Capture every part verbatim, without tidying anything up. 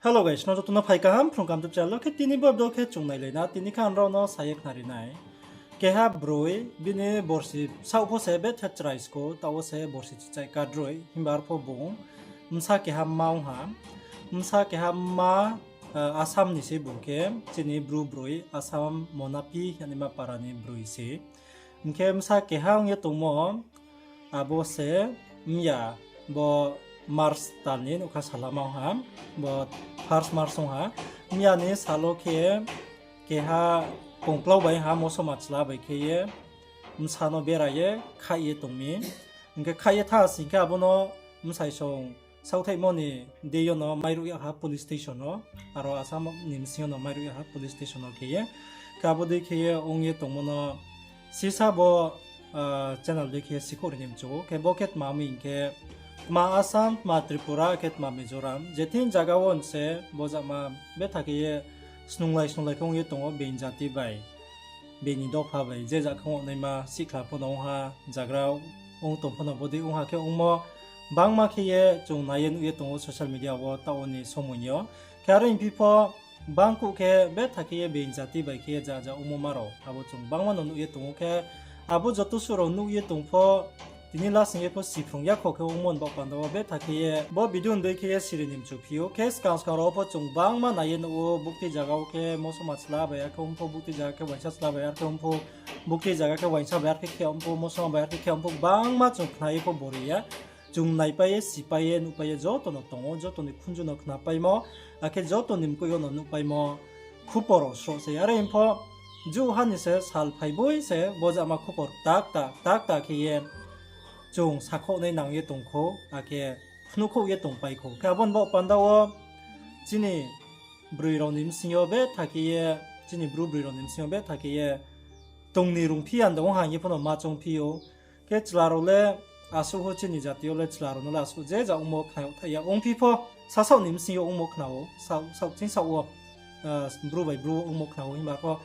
Hello guys, no joto no phai kaham Phrung Kaham YouTube channel wo. Khe tini bo video khe chung nailai na, tini khe ang nrao no sa ye khnari nai. Keha broi, bini borsi saoh pho se betha chrai skou, taoh wo se borsi chichai kadroi, himba arpho bung bsa keha mma ong ha. Bsa keha mma, Assam ni se bung khe, chini Bru broi, Assam Monapi hingnaima para ni broi se. Hing khe bsa keha ong ye tongmo, abo se mya bo March tal ni nouhkha salama ong ha, bo first March ong ha. Mya ni sal wo khe keha kongklau bai ha, moso machla bai khe ye bsa no bera ye khaih ye tong mi. Hing khe khaih ye thanng sing khe abo no bsai song saohthaihmo ni deing yo no mairuh yag ha police station wo, aro Assam ni bsing yo no mairuh yag ha police station wo khe ye. Khe abo dei khe ye ong ye tongmo no sisa bo channel dei khe sikhouh ri ni mchu ou. Khe bo khe tma mi hing khe, tma Assam, tma Tripura, khe tma Mizoram, je thing zaga wo se bo jama betha khe ye snunglai snunglai khe ong ye tong ou, being jati bai, being ni dopha bai, je ja khe ongnaima sihkhla pho no ong ha, zagra ong tong pho no bodei ong ha khe ongmo, bangma khe ye chung nai ye nuh ye tong ou social media wo taoh wo ni somoi yo. Khe are hingphi pho bangkuh khe betha khe ye being jati bai khe ye ja ja ongmo ma rao abo chung bangma no nuh ye tong ou. Khe abo joto suh rao nuh ye tong pho, tini lasing ye pho siphrung yakho khe ongmo ni baoh panda wo betha khe ye bo video ni dei khe ye siri ni mchu phi ou. Khe skang skang rao pho chung bangma nai ye nuh ou, bukti zaga wo khe moso machla bai ar khe ong pho, bukti zaga khe uaingsa chla bai ar khe ong pho, bukti zaga khe uaingsa bai ar khe khe ong pho, moso bai ar khe khe ong pho, bangma chung khna ye pho bori ya. Chung naipai ye, sipai ye, nuhpai ye joto no tong ou, joto ni khunju no khnapaimo, akhe joto ni mkoih yo no nuhpaimo khupor rao sroh se. Are hing pho, jouhha ni se sal phai boi se bo jama khupor kta kta, kta kta khe ye chung sakhouhnai nang ye tong khou, akhe phnuhkhouh ye tongpai khou. Khe abo ni baoh panda wo chini broi rao ni bsing yo betha khe ye, chini Bru broi rao ni bsing yo betha khe ye tong ni rungphi ya de ong ha hing ye pho no ma choungphi ou. Khe chla rao le asuh wo chini jati yo le chla rao no le asuh je ja ongmo khna yag thaih ya. Ongphi pho sasaoh ni bsing yo ongmo khna ou, saoh, saoh ching saoh wo, Bru bai Bru wo ongmo khna ou, himba pho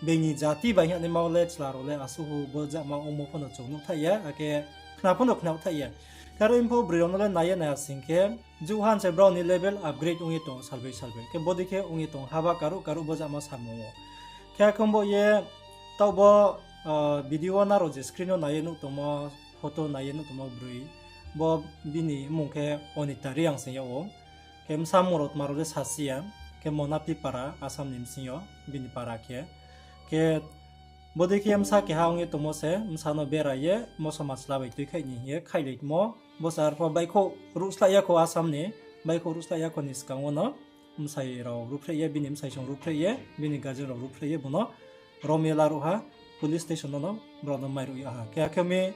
being ni jati bai hingnaima wo le chla rao le asuh bo jama ongmo pho no chung nuh thaih ya, akhe khna pho no khna yag thaih ya. Khe are hing pho broi rao no le nai ye nai ya sing khe, jouhha ni se brao ni level upgrade ong ye tong ou, salbai salbai. Khe bodei khe ong ye tong, haba karuh karuh bo jama samung ou. Khe akhe bo ye taoh bo video wo nrao je screen wo nai ye nuh tongmo, photo nai ye nuh tongmo broi, bo bini mmung khe Onita Reang se yag ou. Khe bsa mmung rao tma rao le sasi ya, khe Monapi para, Assam ni bsing yo, bini para khe. Khe bodei khe bsa keha ong ye tongmo se, bsa no bera ye, moso machla bai tuikhaih ni hing ye khaihlaimo. Bo se arpho baihkhouh ruhslah ya khou Assam ni, baihkhouh ruhslah ya khou ni skang wo no bsai rao ruhphreh ye, bini bsai song ruhphreh ye, bini guardian rao ruhphreh ye, bung no rom ye laruh ha, police station no no brao no mairuh yag ha. Khe akhe mi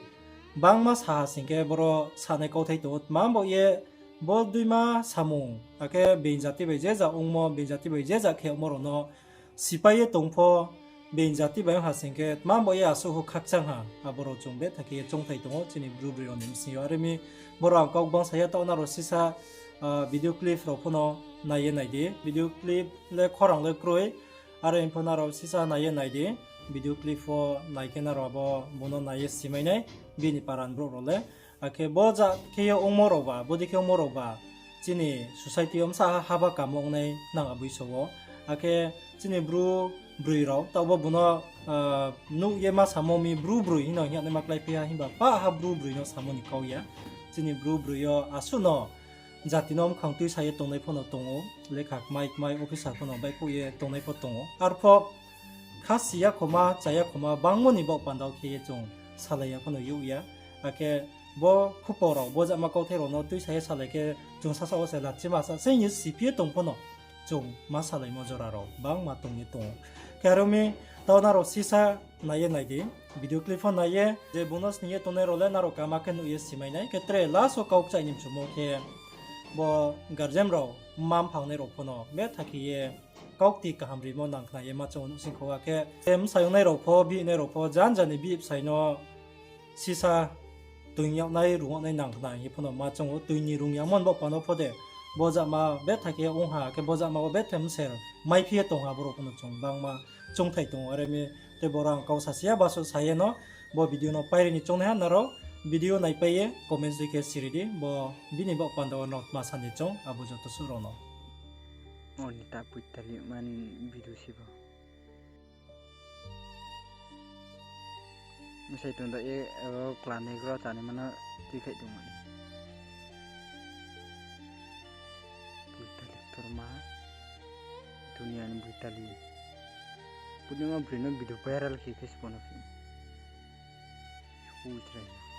bangma sa ha sing khe boro sanai kauthai tong ou, tma baoh ye bo duima samung, akhe being jati bai je ja ongmo, being jati bai je ja khe ongmo rao no sipai ye tong pho, being jati bai ong ha sing khe tma baoh ye asuh khakchang ha, abo rao chung betha khe ye choungthai tong ou chini Bru broi rao ni bsing yo. Are mi boro ang kau gbang sa ya, taoh nrao sisa video clip rao pho no nai ye nai di, video clip le khorang le kroi, are hing pho nrao sisa nai ye nai di, video clip wo nai khe nrao abo bung no nai ye simai nai, bini para ni brouh rao le. Akhe bo ja khe ye ongmo rao ba, bodei khe ongmo rao ba, chini society yo bsa ha haba kamo ongnai nang aboi so wo. Akhe chini Bru broi rao, taoh bo bung no nuh ye ma samo mi Bru broi hing no hing ye naima kláiphi ha, himba pah ha Bru broi no samo ni kau ya. Chini Bru broi yo asuh no jati no mkhang tuisa ye tongnai pho no tong ou, lekha kmai kmai officer pho no baihkhouh ye tongnai pho tong ou. Arpho khasi yakhoma, cha yakhoma bangmo ni baoh panda wo khe ye chung salai ya pho no youh ya. Akhe bo khupor rao, bo jama kauthai rao no tuisa ye salai khe chung sasaoh wo se lachima sa se hing ye siphi ye tong pho no chung ma salaimo jora rao bangma tong ye tong ou. Khe aro mi taoh nrao sisa nai ye nai di, video clip pho nai ye, je bung no sning ye tongnai rao le nrao kama khe nuh ye simai nai. Khe tre last wo kau kchaih ni mchumo khe, bo guardian rao, mma mpha ongnai rao pho no betha khe ye kaukti kaham rimo nang khna ye ma choung ou nuhsing kho. Akhe bsayouh nai rao pho, bihih nai rao pho, janja ni bihih bsai no sisa toing yag nai, rung yag nai nang khna hing ye pho no ma choung ou. Toi ni rung yagmo ni baoh panda wo pho de, bo jama betha khe ong ha, khe bo jama wo betha mser maiphi ye tong ha, boro pho no chung bangma choungthai tong ou. Are mi tei boro ang kau sasi ya basuh sa ye no bo video no pairi ni choungnaiha nrao video naipai ye comments dei khe siri di, bo bini baoh panda wo nrao tma sa ni choung abo joto suh rao no. O ni ta Boitali man video se bo. Msai tong da ye, o kla ni gro chani mano tuikhai tongmani. Boitali ktorma, dunia ni Boitali. Purnima broi no video viral khe Facebook no phi. Ui chrai.